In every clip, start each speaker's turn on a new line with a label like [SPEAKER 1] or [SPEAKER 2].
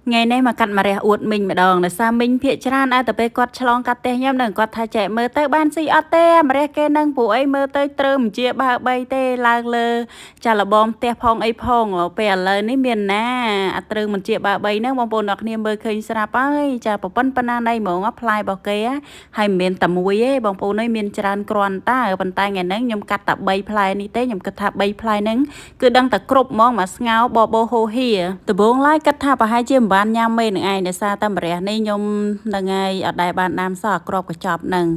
[SPEAKER 1] ថ្ងៃនេះមកកាត់ម្រះអួតមីងម្ដងដោយសារមីងភាកច្រើនអើតែពេលគាត់ឆ្លងកាត់ផ្ទះខ្ញុំនឹងគាត់ថាចែកមើលទៅបានស៊ីអត់ទេម្រះគេនឹងពួកអីមើលទៅត្រឹមជាបើបីទេឡើងលើចាលបងផ្ទះផងអីផងពេលឥឡូវនេះមានណាអាត្រឹមមិនជាបើបីហ្នឹងបងប្អូនអរគ្នាមើលឃើញស្រាប់ហើយចាប្រប៉ុនប៉ុណ្ណាណៃហ្មងផ្លែរបស់គេហើយមិនមែនតែមួយទេបងប្អូនអើយមានច្រើនគ្រាន់តើប៉ុន្តែថ្ងៃហ្នឹងខ្ញុំកាត់តែ3ផ្លែនេះទេខ្ញុំគិតថា3ផ្លែហ្នឹងគឺដឹងតែគ្រប់ហ្មងមកស្ងោបបោហូហៀដំបូងឡើយគិតថាប្រហែលជាមិនបានញ៉ាំមេនឹងឯងដោយសារតែម្រះនេះខ្ញុំនឹងឯងអត់ដែលបានដាំសោះអាក្របកញ្ចប់ហ្នឹង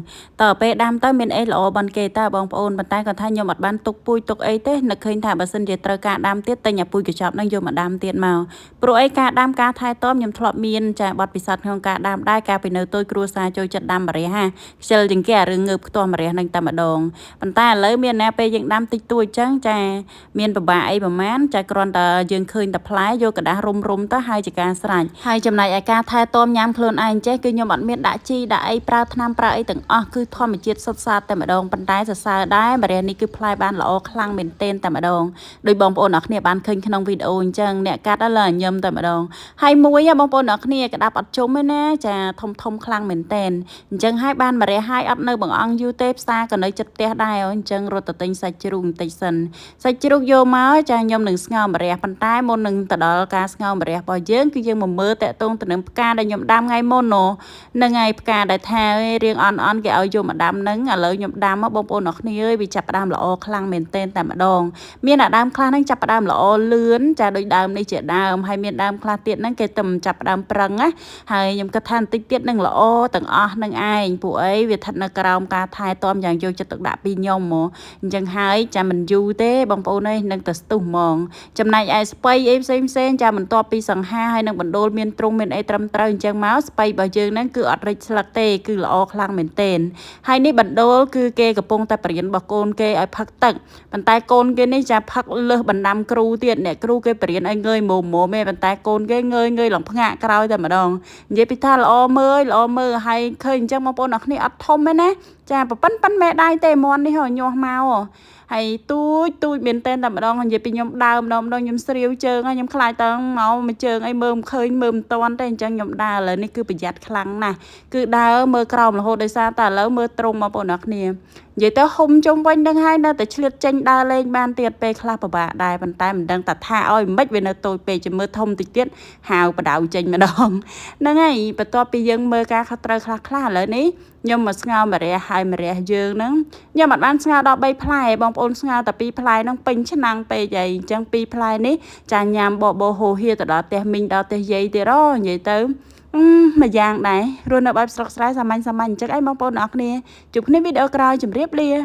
[SPEAKER 1] តើពេលដាំទៅមានអីល្អបានគេតើបងប្អូនប៉ុន្តែគាត់ថាខ្ញុំអត់បានទុកពូជទុកអីទេនឹកឃើញថាបើសិនជាត្រូវការដាំទៀតទិញអាពូជកញ្ចប់ហ្នឹងយកមកដាំទៀតមកព្រោះអីការដាំការថែទាំខ្ញុំធ្លាប់មានចាបទពិសោធន៍ក្នុងការដាំដែរកាលពីនៅតូចគ្រួសារចូលចិត្តដាំម្រះហាខ្ជិលជាងគេអារឿងងើបខ្ទាស់ម្រះហ្នឹងតែម្ដងប៉ុន្តែឥឡូវមានណាពេលយើងដាំតិចតួចអញ្ចឹងចាមានពិបាកអីប្រហែលចាគ្រាន់តែយើងឃើញតែផ្លែយកกระดาษរុំរុំទៅហើយជាការស្រេចហើយចំណែកឯការថែទាំញ៉ាំខ្លួនឯងចេះគឺខ្ញុំអត់មានដាក់ជីដាក់អីប្រើថ្នាំប្រើអីទាំងអស់គឺធម្មជាតិសុទ្ធសាធតែម្ដងប៉ុន្តែសរសើរដែរម្រះនេះគឺផ្លែបានល្អខ្លាំងមែនទែនតែម្ដងដោយបងប្អូនអរគ្នាបានឃើញក្នុងវីដេអូអញ្ចឹងអ្នកកាត់ឥឡូវញឹមតែម្ដងហើយមួយបងប្អូនអរគ្នាក្តាប់អត់ជុំទេណាចាធំធំខ្លាំងមែនទែនអញ្ចឹងហើយបានម្រះហើយអត់នៅបង្អង់យូរទេផ្សារក៏នៅចិត្តផ្ទះដែរអញ្ចឹងរត់ទៅទិញសាច់ជ្រូកបន្តិចសិនសាច់ជ្រូកយកមកចាខ្ញុំនឹងស្ងោរម្រះប៉ុន្តែមុននឹងទៅដល់ការស្ងោរម្រះរបស់យើងគឺយើងមកមើលតកតងទៅនឹងផ្កាដែលខ្ញុំដាំថ្ងៃមុននោះនឹងហើយផ្កាដែលថារៀងអន់អន់គេឲ្យយកមកដាំហ្នឹងឥឡូវខ្ញុំដាំមកបងប្អូនអរគ្នាអើយវាចាប់ផ្ដើមល្អខ្លាំងមែនទែនតែម្ដងមានអាដើមខ្លះហ្នឹងចាប់ផ្ដើមល្អលឿនចាដូចដើមនេះជាដើមហើយមានដើមខ្លះទៀតហ្នឹងគេទៅចាប់ផ្ដើមប្រឹងណាហើយខ្ញុំគិតថាបន្តិចទៀតនឹងល្អទាំងអស់នឹងឯងពួកអីវាស្ថិតនៅក្រោមការថែទាំយ៉ាងយកចិត្តទុកដាក់ពីខ្ញុំហ្មងអញ្ចឹងហើយចាំមិនយូរទេបងប្អូនអើយនឹងទៅស្ទុះហ្មងចំណែកឯស្ពៃអីផ្សេងផ្សេងចាបន្ទាប់ពីសង្ហាហើយនឹងបណ្ដូលមានទ្រុងមានអីត្រឹមត្រូវអញ្ចឹងមកស្ពៃរបស់យើងហ្នឹងគឺអត់រិចស្លឹកទេគឺល្អខ្លាំងមែនទែនហើយនេះបណ្ដូលគឺគេកំពុងតែបរៀនរបស់កូនគេឲ្យផឹកទឹកប៉ុន្តែកូនគេនេះចាផឹកលើសបណ្ដាំគ្រូទៀតអ្នកគ្រូគេបរៀនឲ្យងើយមុំមុំទេប៉ុន្តែកូនគេងើយងើយឡើងផ្ងាកក្រោយតែម្ដងនិយាយពីថាល្អមើលល្អមើលហើយឃើញអញ្ចឹងបងប្អូនអរគ្នាអត់ធំទេណាចាប៉ិនប៉ិនមេដៃទេមន់នេះហ៎ញាស់មកហើយទូចទូចមែនតែនតែម្ដងនិយាយពីខ្ញុំដើមម្ដងម្ដងខ្ញុំស្រាវជើងហើយខ្ញុំខ្លាចតើមកមួយជើងអីមើលមិនឃើញមើលមិនតាន់ទេអញ្ចឹងខ្ញុំដើរឥឡូវនេះគឺប្រយ័ត្នខ្លាំងណាស់គឺដើរមើលក្រោមរហូតដោយសារតែឥឡូវមើលត្រង់បងប្អូនអរគ្នានិយាយទៅហុំជុំវិញនឹងហើយនៅតែឆ្លៀតចេញដើរលេងបានទៀតពេលខ្លះពិបាកដែរប៉ុន្តែមិនដឹងតែថាឲ្យមិនវានៅតូចពេកចាំមើលធំតិចទៀតហាវបដៅចេញម្ដងហ្នឹងហើយបន្ទាប់ពីយើងមើលការខុសត្រូវខ្លះខ្លះឥឡូវនេះខ្ញុំមកស្ងោរម្រះហើយម្រះយើងហ្នឹងខ្ញុំអត់បានស្ងោរដល់3ផ្លែបងប្អូនស្ងោរតែ2ផ្លែហ្នឹងពេញឆ្នាំងពេកហើយអញ្ចឹង2ផ្លែនេះចាញ៉ាំបបោហូហៀទៅដល់ផ្ទះមីងដល់ផ្ទះយាយទៀតអូនិយាយទៅមួយយ៉ាងដែររស់នៅបែបស្រុកស្រែសាមញ្ញសាមញ្ញអញ្ចឹងឯងបងប្អូនអរគ្នាជួបគ្នាវីដេអូក្រោយជម្រាបលា។